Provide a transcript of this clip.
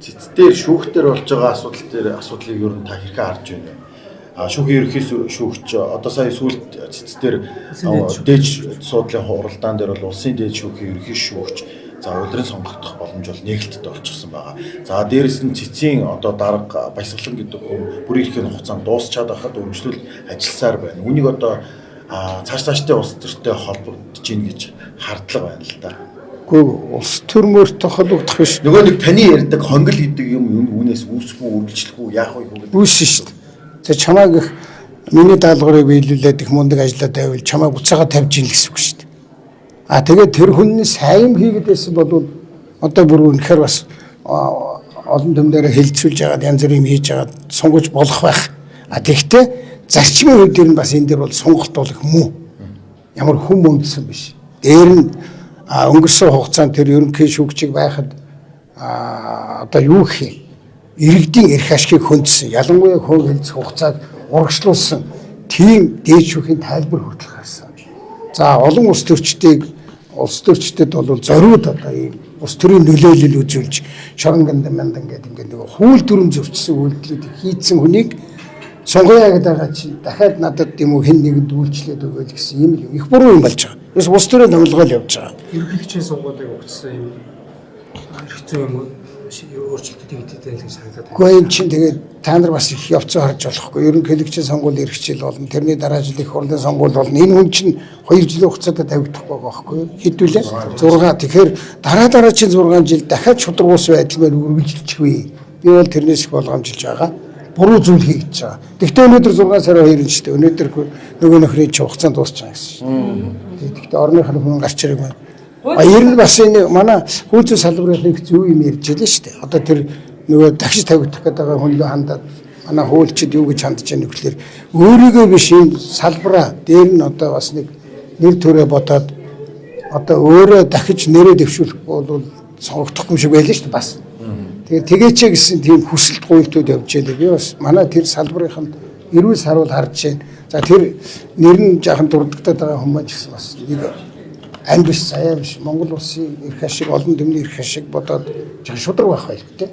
Цэц дээр шүүхтэр болж байгаа асуудал дээр асуудлыг ер нь та хэрхэн харж байна вэ? А шүүхийн ерөнхий шүүгч одоо сая сүүлд цэц дээр дээд суудлын хуралдаан дээр бол улсын дээд шүүхийн ерөнхий шүүгч за улиран сонгогдох боломж бол нээлттэй болчихсон байгаа. За дээрэс нь цэцийн одоо дарга Баясгалан гэдэг хүн бүрийн эрхийн хугацаанд дуусчаад байхад өргөжлөл ажилласаар байна. Үүнийг одоо цааш цааштай улс төртэй холбогдож гин гэж хардлага байна л да. Үгүй, улс төр мөртөө холбогдох биш. Нөгөө нэг таны ярьдаг хонгил гэдэг юм үүнээс үүсэхгүй, үргэлжлэхгүй яах вэ гэдэг. Үүсэн шүү дээ. За чамайг их миний даалгаврыг биелүүлээд их мундаг ажиллаад байвал чамайг буцаага тавьж ийн л гэсэн үг шүү дээ. А тэгээд тэр хүн нь сайн юм хийгээд байсан бол одоо бүр үнэхээр бас олон төмдөрөө хилцүүлж яагаад янз бүрийн юм хийж яагаад сунгаж болох байх. А тэгвэл зарчмын хувьд ер нь бас энэ дэр бол сонголт бол их муу. Ямар хүм үндсэн биш. Дээр нь өнгөрсөн хугацаанд тэр ерөнхий шүүгчийг байхад одоо юу гэх юм, иргэдийн эрх ашигыг хөндсөн, ялангуяа хөөх хэлцэх хугацааг урагшлуулсан тийм дээд шүүхийн тайлбар хүртэл гарсан. За олон улс төрчдийг улс төрчдөд бол зориуд одоо ийм улс төрийн нөлөөлөл үзүүлж шорон гандан мандан гэдэг ингээд нөгөө хууль дүрм зөрчсөн үйлдэлүүд хийцэн хүнийг сунгая гэдэг байгаа чи дахиад надад юм уу хэн нэгэнд үйлчлээд өгөөл гэсэн юм л их буруу юм болж байгаа. Ерөөс улс төрийн томилгоол явж байгаа. Ерөнхийлөгчийн сонгуулийг угтсан юм эрх зүйн юм өөрчлөлтүүд хийгдээд байна гэж харагдаад байна. Гэхдээ энэ чинь тэгээд та нар бас их явцсан харж болохгүй. Ерөнхийлөгчийн сонгуул ирэх жил болно. Тэрний дараа жил их хурлын сонгуул болно. Энэ хүн чинь 2 жилийн хугацаатай тавигдахгүй байгаа байхгүй юу? Хэдүүлээ 6. Тэгэхээр дараа дараа чинь 6 жил дахиад шударгуус байдал маань үргэлжилчихвээ. Би бол тэрнээс их болгоомжилж байгаа. Буруу зүйл хийгдэж байгаа. Гэхдээ өнөөдөр 6 сарын 2-нд шүү дээ. Өнөөдөр нөгөө нөхрийн чинь хугацаанд дуусч байгаа гэсэн шүү дээ. Тэгэхдээ орных нь хүн гарч ирэх байна. А ер нь бас энэ манай хууль зүйн салбарын их зөв юм ярьж байлаа шүү дээ. Одоо тэр нөгөө такси тавигдах гэдэг байгаа хүн лөө хандаад манай хуульчид юу гэж хандж байгаа нөхлөөр өөрийгөө биш энэ салбараа дээр нь одоо бас нэг нэр төрөө бодоод одоо өөрөө дахиж нэрээ дэвшүүлэхгүй бол сонгогдохгүй юм шиг байлаа шүү дээ бас. Тэгээд тэгээч гэсэн тийм хүсэлт гуйлтууд явж байлаа. Би бас манай тэр салбарынханд эрүүл саруул харж байна. За тэр нэр нь жаахан дурддагдаад байгаа хүмүүс ч гэсэн бас нэг ам биш заяа биш Монгол улсын эрх ашиг олон түмний эрх ашиг бодоод жаахан шударга байх байлгүй дээ.